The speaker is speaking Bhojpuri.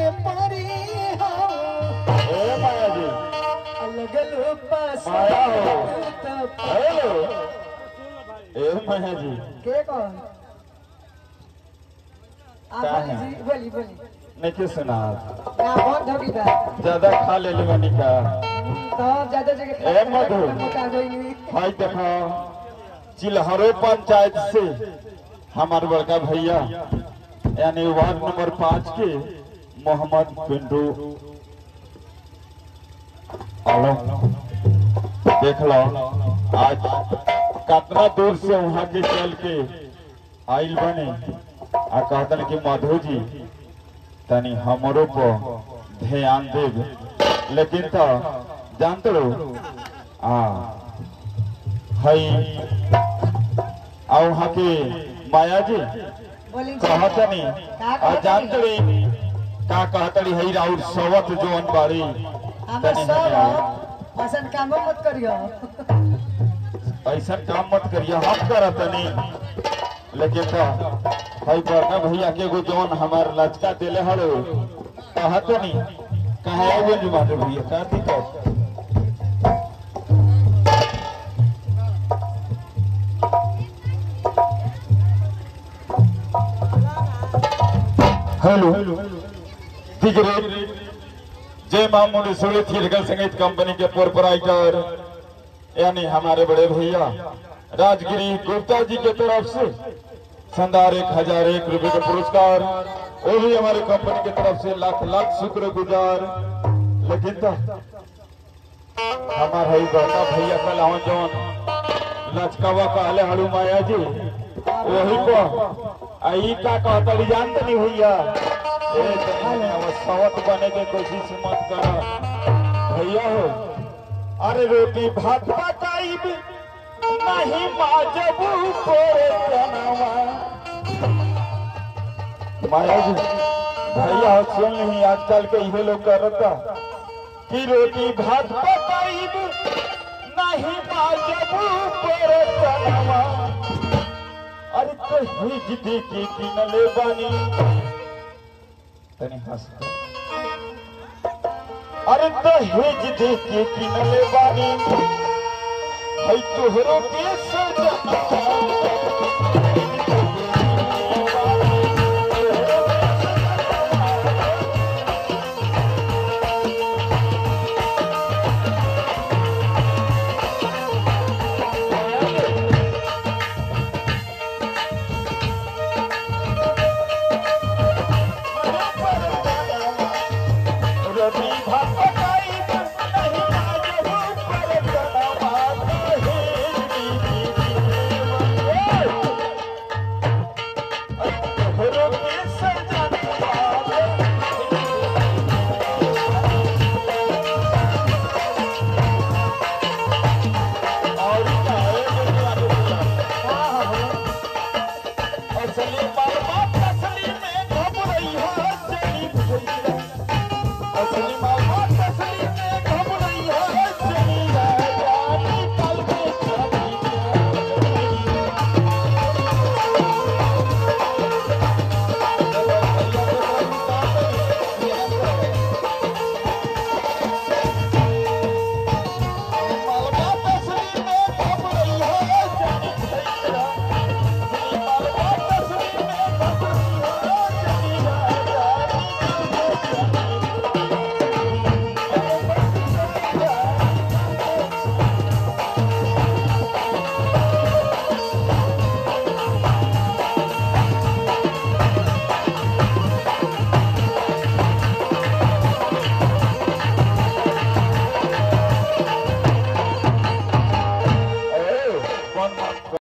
के परी हो। ए माया जी लगल पास माया हो। हेलो ए माया जी के कौन आप जी बोली बोली नहीं क्यों सुना ना बहुत धोखी बा ज्यादा खा ले ली मनी का तो ज्यादा जगह ए मधु भाई देखो चिल्हरो पंचायत से हमारे बड़का भैया यानी वार्ड नंबर 5 के मोहम्मद पिंटू आलम देख लो आज कितना दूर से वहां के चल के आइल बने आ कहतन कि मधु जी तनी हमरो पर ध्यान देव लेकिन तो जानते हो आ हई आ वहां के माया जी कहतनी आ जानते रही का कहतड़ी हई राउर सवत जोन बाड़ी हमर सब ऐसन काम मत करियो ऐसा काम मत करियो हम करतनी लेकिन तो हई बड़का भैया के एगो जोन हमार लचका देले हलो कहतनी कहे एगो जुबान भैया का दिक्कत हेलो जय मां मुंडेश्वरी थिएटर संगीत कंपनी के प्रोपराइटर यानी हमारे बड़े भैया राजगिरी गुप्ता जी के तरफ से संदार 1001 रुपए का पुरस्कार वो भी हमारे कंपनी की तरफ से लाख लाख शुक्र गुजार। लेकिन तो हमारे बड़का भैया कल आवन जौन लचकावा कहले हड़ू माया जी वही को आई का कहतड़ी जानते नहीं भैया ए सवत बने के कोशिश मत कर भैया हो। अरे रोटी भात पकाई नहीं माजबू कोरे माया जी भैया सुन नहीं आजकल के ये लोग करता कि रोटी भात पकाई नहीं माजबू कोरे। अरे तो हिज दे के किनले बानी तनी हंस अरे तो हिज दे के किनले बानी हई तोहरो के सजना।